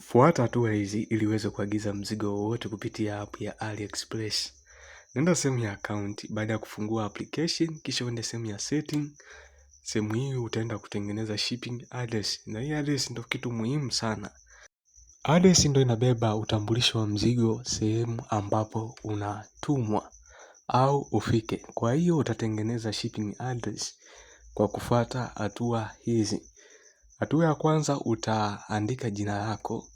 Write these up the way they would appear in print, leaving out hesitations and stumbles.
Fuata hatua hizi ili uweze kuagiza mzigo wowote kupitia app ya AliExpress. Nenda sehemu ya account baada ya kufungua application, kisha uende sehemu ya setting. Sehemu hii utaenda kutengeneza shipping address, na hii address ndio kitu muhimu sana. Address ndio inabeba utambulisho wa mzigo sehemu ambapo unatumwa au ufike. Kwa hiyo utatengeneza shipping address kwa kufuata hatua hizi. Hatua ya kwanza utaandika jina lako,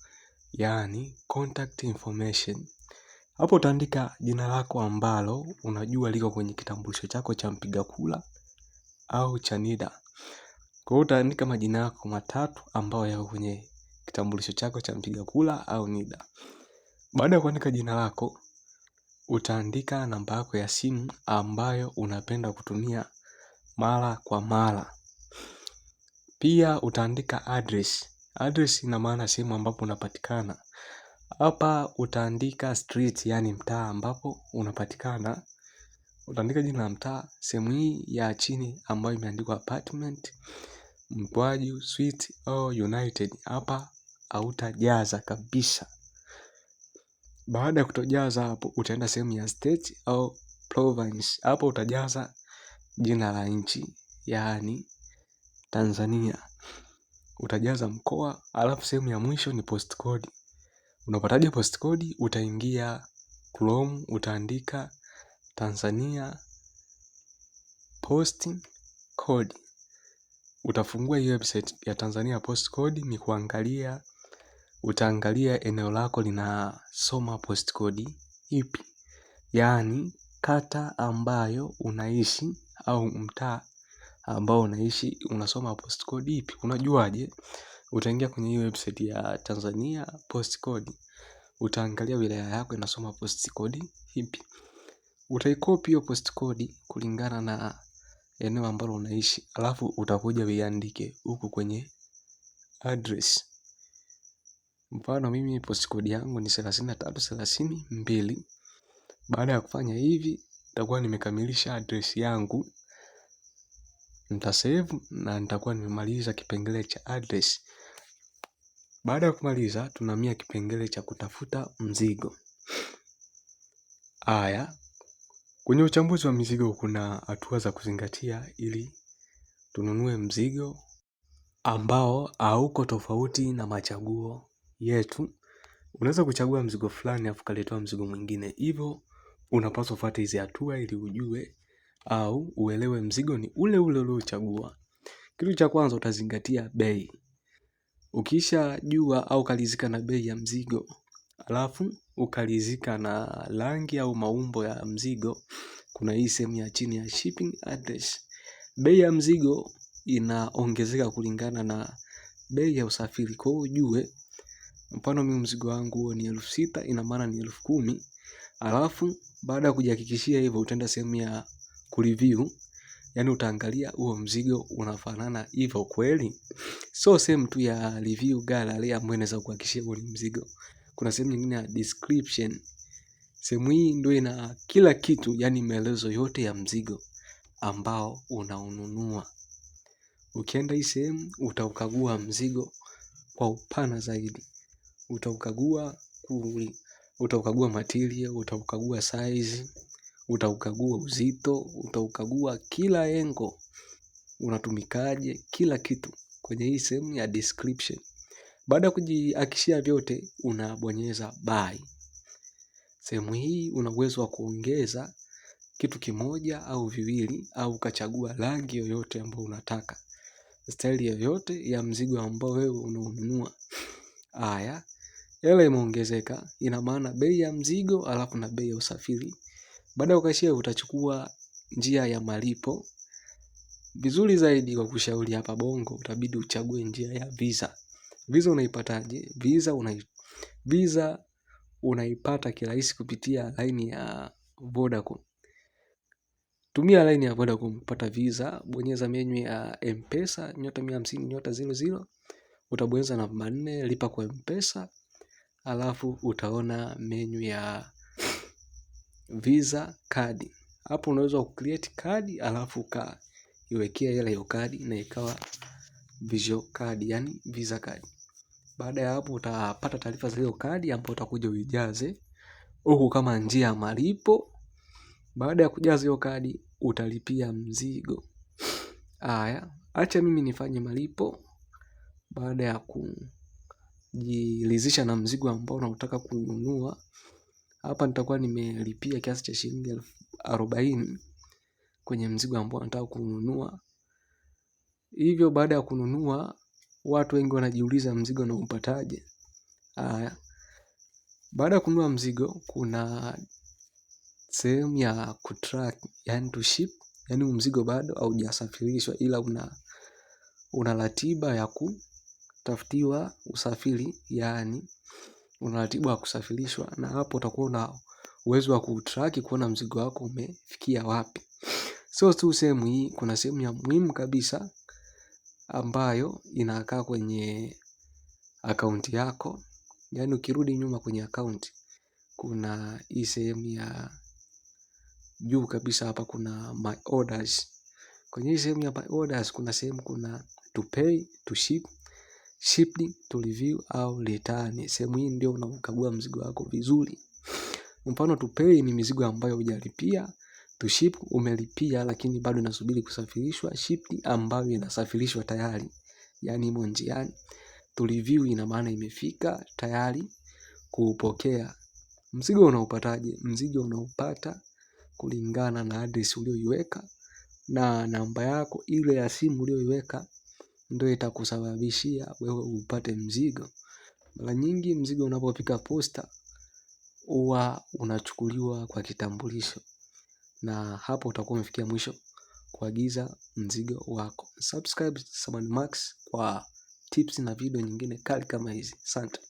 yaani contact information. Hapo utaandika jina lako ambalo unajua liko kwenye kitambulisho chako cha mpiga kura au cha NIDA. Kwa hiyo utaandika majina yako matatu ambayo yako kwenye kitambulisho chako cha mpiga kura au NIDA. Baada ya kuandika jina lako, utaandika namba yako ya simu ambayo unapenda kutumia mara kwa mara. Pia utaandika address. Address ina maana sehemu ambapo unapatikana. Hapa utaandika street, yani mtaa ambapo unapatikana. Utaandika jina la mtaa, sehemu hii ya chini ambayo imeandikwa apartment, mkwaju, suite au united. Hapa hautajaza kabisa. Baada ya kutojaza hapo, utaenda sehemu ya state au province. Hapo utajaza jina la nchi, yaani Tanzania. Utajaza mkoa, alafu sehemu ya mwisho ni postcode. Unapataje postcode? Utaingia Chrome, utaandika Tanzania post code. Utafungua hiyo website ya Tanzania post code, ni kuangalia, utaangalia eneo lako linasoma postcode ipi, yaani kata ambayo unaishi au mtaa ambao unaishi unasoma postcode ipi. Unajuaje? Utaingia kwenye hii website ya Tanzania postcode, utaangalia wilaya yako inasoma postcode ipi. Utaikopi hiyo postcode kulingana na eneo ambalo unaishi, alafu utakuja uiandike huku kwenye address. Mfano mimi postcode yangu ni 3332. Baada ya kufanya hivi, nitakuwa nimekamilisha address yangu. Nitasave na nitakuwa nimemaliza kipengele cha address. Baada ya kumaliza, tunahamia kipengele cha kutafuta mzigo. Haya, kwenye uchambuzi wa mizigo kuna hatua za kuzingatia ili tununue mzigo ambao hauko tofauti na machaguo yetu. Unaweza kuchagua mzigo fulani afu ukaletewa mzigo mwingine, hivyo unapaswa ufuate hizi hatua ili ujue au uelewe mzigo ni ule ule uliochagua. Kitu cha kwanza utazingatia bei. Ukishajua au ukalizika na bei ya mzigo, alafu ukalizika na rangi au maumbo ya mzigo, kuna hii sehemu ya chini ya shipping address. Bei ya mzigo inaongezeka kulingana na bei ya usafiri. Kwa hiyo ujue, mfano mimi mzigo wangu huo ni 6,000, ina maana ni 10,000. Alafu baada ya kujihakikishia hivyo, utaenda sehemu ya kureview, yani utaangalia huo mzigo unafanana hivyo kweli. So sehemu tu ya review gallery ambayo inaweza kuhakikishia huo ni mzigo. Kuna sehemu nyingine ya description. Sehemu hii ndio ina kila kitu, yani maelezo yote ya mzigo ambao unaununua. Ukienda hii sehemu utaukagua mzigo kwa upana zaidi. Utaukagua utaukagua material, utaukagua size, utaukagua uzito, utaukagua kila engo, unatumikaje, kila kitu kwenye hii sehemu ya description. Baada ya kujihakikishia vyote, unabonyeza buy. Sehemu hii una uwezo wa kuongeza kitu kimoja au viwili au ukachagua rangi yoyote ambayo unataka, staili yoyote ya mzigo ambao wewe unaununua. Haya, hela imeongezeka, ina maana bei ya mzigo alafu na bei ya usafiri. Baada ya kukashia, utachukua njia ya malipo. Vizuri zaidi kwa kushauri hapa Bongo, utabidi uchague njia ya Visa. Visa unaipataje? Visa unaipata kirahisi kupitia laini ya Vodacom. Tumia laini ya Vodacom kupata Visa, bonyeza menyu ya M-Pesa nyota 150 nyota 00, utabonyeza namba 4 lipa kwa M-Pesa, alafu utaona menyu ya Visa kadi. Hapo unaweza kucreate kadi alafu ukaiwekea hela hiyo kadi na ikawa visual card, yani Visa card. Baada ya hapo utapata taarifa za hiyo kadi ambayo utakuja uijaze huku kama njia ya malipo. Baada ya kujaza hiyo kadi utalipia mzigo. Haya, acha mimi nifanye malipo baada ya kujiridhisha na mzigo ambao nautaka kununua. Hapa nitakuwa nimelipia kiasi cha shilingi 40,000 kwenye mzigo ambao nataka kununua. Hivyo baada ya kununua, watu wengi wanajiuliza mzigo naupataje? Haya, baada ya kununua mzigo kuna sehemu ya kutrack, yani to ship, yani mzigo bado haujasafirishwa ila una ratiba ya kutafutiwa usafiri, yani una ratiba ya kusafirishwa, na hapo utakuwa una uwezo wa kutrack kuona mzigo wako umefikia wapi. Sio tu sehemu hii, kuna sehemu ya muhimu kabisa ambayo inakaa kwenye akaunti yako. Yaani ukirudi nyuma kwenye akaunti kuna hii sehemu ya juu kabisa hapa kuna my orders. Kwenye hii sehemu ya my orders kuna sehemu kuna to pay, to ship, shipped, to review au return. Sehemu hii ndio unakagua mzigo wako vizuri. Mfano to pay ni mizigo ambayo hujalipia, to ship umelipia lakini bado inasubiri kusafirishwa, shipped ambayo inasafirishwa tayari, yani imo njiani. To review ina maana imefika tayari kuupokea. Mzigo unaupataje? Mzigo unaupata kulingana na address uliyoiweka na namba yako ile ya simu uliyoiweka ndio itakusababishia wewe upate mzigo. Mara nyingi mzigo unapofika posta huwa unachukuliwa kwa kitambulisho, na hapo utakuwa umefikia mwisho kuagiza mzigo wako. Subscribe Samani Max kwa tips na video nyingine kali kama hizi. Asante.